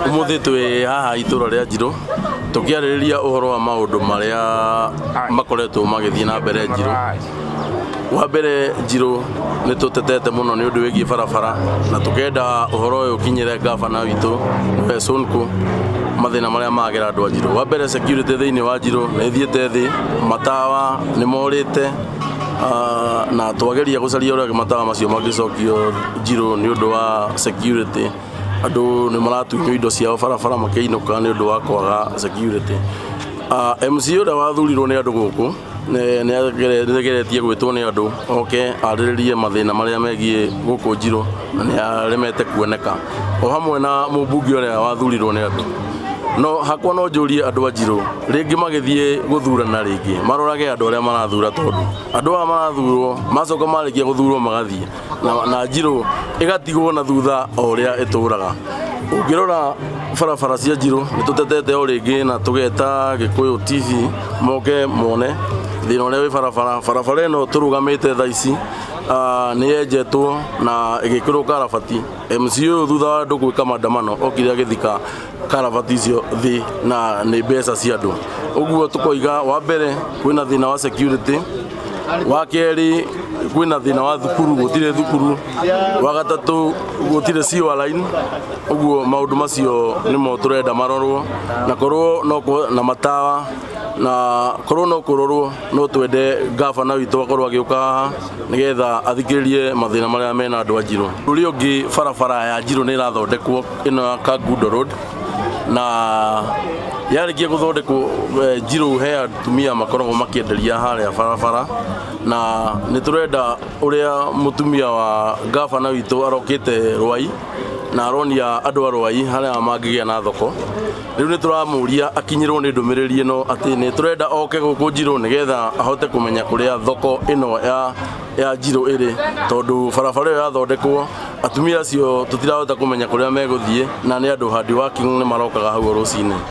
Umuthi twi haha itura ria Njirũ tukiarĩrĩria ũhoro wa maũndũ marĩa makoretwo magĩthiĩ na mbere Njirũ. Wa mbere, Njirũ nĩ tũtetete mũno nĩ ũndũ wĩgiĩ barabara, na tũkenda ũhoro ũyũ ũkinyĩre gavana witũ, nĩwe Sonko, mathĩna marĩa magera andũ a Njirũ. Wa mbere, security thĩinĩ wa Njirũ nĩ ĩthiĩte thĩ, matawa nĩ morĩte, na twageria gũcaria ũrĩa matawa macio mangĩcokio Njirũ nĩ ũndũ wa security. Andũ nĩ maratunywo indo ciao barabara makĩinũka nĩ ũndũ wa kwaga security. MCA ũrĩa wathurirwo nĩ andũ gũkũ nĩ ageretie gwĩtwo nĩ andũ oke arĩrĩrie mathĩna marĩa megiĩ gũkũ Njirũ, na nĩ aremete kuoneka, o hamwe na mũmbunge ũrĩa wathurirwo nĩ andũ. No hakwa no njũrie andũ a Njirũ rĩngĩ, magĩthiĩ gũthurana rĩngĩ, marorage andũ arĩa marathura, tondũ andũ aya marathurwo macoka marĩkia gũthurwo magathiĩ na Njirũ ĩgatigwo na thutha o ũrĩa ĩtũraga. Ũngĩrora barabara cia Njirũ, nĩ tũtetete o rĩngĩ na tũgeta Gĩkũyũ TV moke mone thĩna ũrĩa wĩ barabara. Barabara ĩno tũrũgamĩte thaa ici nĩ yenjetwo na ĩgĩkĩrwo karabati. MCA ũyũ, thutha wa andũ gwĩka maandamano, okire agĩthika karabati icio thĩ, na nĩ mbeca cia andũ. Ũguo tũkoiga, wa mbere, kwĩna thĩna wa security; wa kerĩ, kwĩna thĩna wa thukuru, gũtirĩ thukuru; wa gatatũ, gũtirĩ sewer line. Ũguo maũndũ macio nĩmo tũrenda marorwo, na korwo no na matawa, na korwo no kũrorwo, no twende gavana witũ akorwo agĩũka haha nĩgetha athikĩrĩrie mathĩna marĩa mena andũ a Njirũ. Ũrĩa ũngĩ, barabara ya Njirũ nĩ ĩrathondekwo, ĩno ya Kangundo Road, na yarĩkia gũthondekwo, Njirũ he atumia makoragwo makĩenderia harĩa barabara, na nĩ tũrenda ũrĩa mũtumia wa gavana witũ arokĩte Rwai na aronia andũ a Rwai harĩa mangĩgĩa na thoko. Rĩu nĩ tũramũria akinyĩrwo nĩ ndũmĩrĩri ĩno atĩ nĩ tũrenda oke gũkũ Njirũ nĩgetha ahote kũmenya kũrĩa thoko ĩno ya Njirũ ĩrĩ, tondũ barabara ĩyo yathondekwo, atumia acio tũtirahota kũmenya kũrĩa megũthiĩ, na nĩ andũ hard working, nĩ marokaga hau o rũcinĩ.